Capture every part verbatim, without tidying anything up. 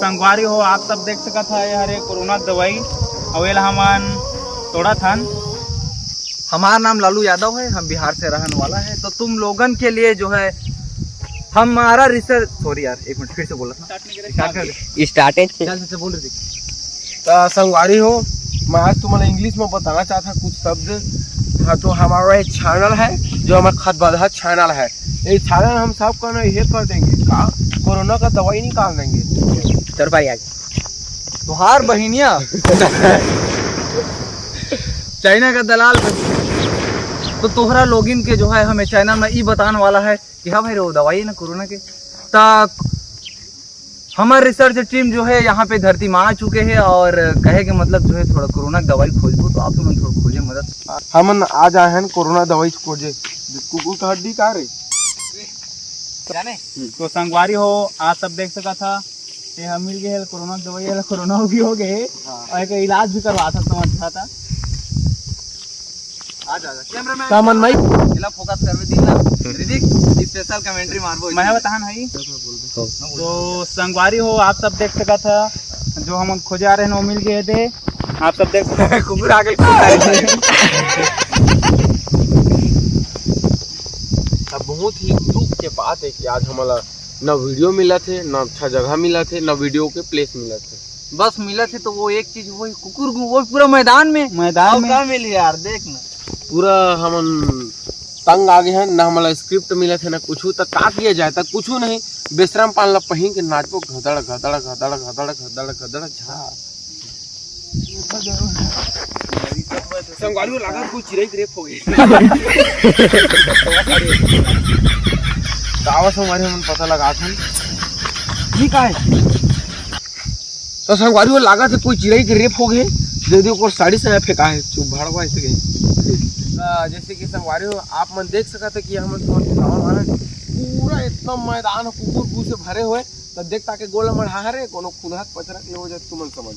संगवारी हो, आप सब देख सकत ह, ये हरे कोरोना दवाई, अउ एला हमन तोड़त हन। हमारा नाम लालू यादव है, हम बिहार से रहने वाला है। तो तुम लोगन के लिए जो है हमारा रिसर्च, सॉरी यार, एक मिनट, फिर से बोला था। स्टार्ट कर दे। स्टार्टेड से। चल, चल, चल, बोल रहे थे। तो संगवारी हो, मैं आज तुम्हारा इंग्लिश में बताना चाहता कुछ शब्द। हाँ, तो हमारा एक चैनल है, जो हमारा खतबदहा चैनल है। ये चैनल हम सबका ना ये कर देंगे, का कोरोना का दवाई निकाल देंगे। तेरे भाई आज तुहार बहिनिया चाइना का दलाल। तो तोहरा लोगिन के जो है हमें चैनल में ई बताने वाला है कि हाँ भाई रो दवाई है ना कोरोना के। ता हमार रिसर्च टीम जो है यहाँ पे धरती में आ चुके हैं और कहे के मतलब जो है थोड़ा कोरोना की दवाई खोजबो तो आप लोगन थोड़ा खोजे मदद। हमन आ जाए हैं कोरोना दवाई खोजे। कुकुर का हड्डी का रे? जाने? तो संगवारी हो, आज सब देख सका था, ये हम मिल गए हैं कोरोना की दवाई वाला, कोरोना भी हो गए हाँ। और एक इलाज भी करवा सकता हूँ अच्छा था। आ जा, कैमरामैन। का मन माई? इला फोकस करवे दिन ना। ऋतिक, स्पेशल कमेंट्री मारबो। मैं बताहन हई। तो संगवारी हो, आप सब देख सका था, जो हम खोजे आ रहे हैं, वो मिल गए थे। आप सब देख कुकुर आ गए। अब बहुत ही दुख के बात है कि आज हमारा ना वीडियो मिला थे, ना अच्छा जगह मिला थे, ना वीडियो के प्लेस मिला थे। बस मिला थे तो वो एक चीज, वो कुकुर, वो पूरा मैदान में। मैदान और में। कहाँ मिली यार, देख ना। पूरा हमन तंग आ गए हैं, ना हमारा स्क्रिप्ट मिला थे, ना कुछ, तो का किया जाए, तक कुछ नहीं। बेशरम पान ला पहिन के नाचबो, घदड़ घदड़ घदड़ घदड़ घदड़ घदड़ झा। संगवारी हो, लागत कोई चिरई के रेप हो गई। तो आवा संगवारी, हमन पता लगा थन। ये का है? तो संगवारी हो, लागत है कोई चिरई के रेप हो गए। दे दियो, ओकर साड़ी से फेंका है, चुप भड़वा ऐसे गए। आ, जैसे कि संगवारी हो, आप मन देख सकत है कि हमन गाँव वाला पूरा इतना मैदान कुकुर गू से भरे हुए। त देख ताके गोला मढ़ा हरे, कोनो खुनहक पचरक ले हो जाए, तुमन समझ।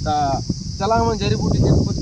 त चला हमन जड़ी बूटी के कुछ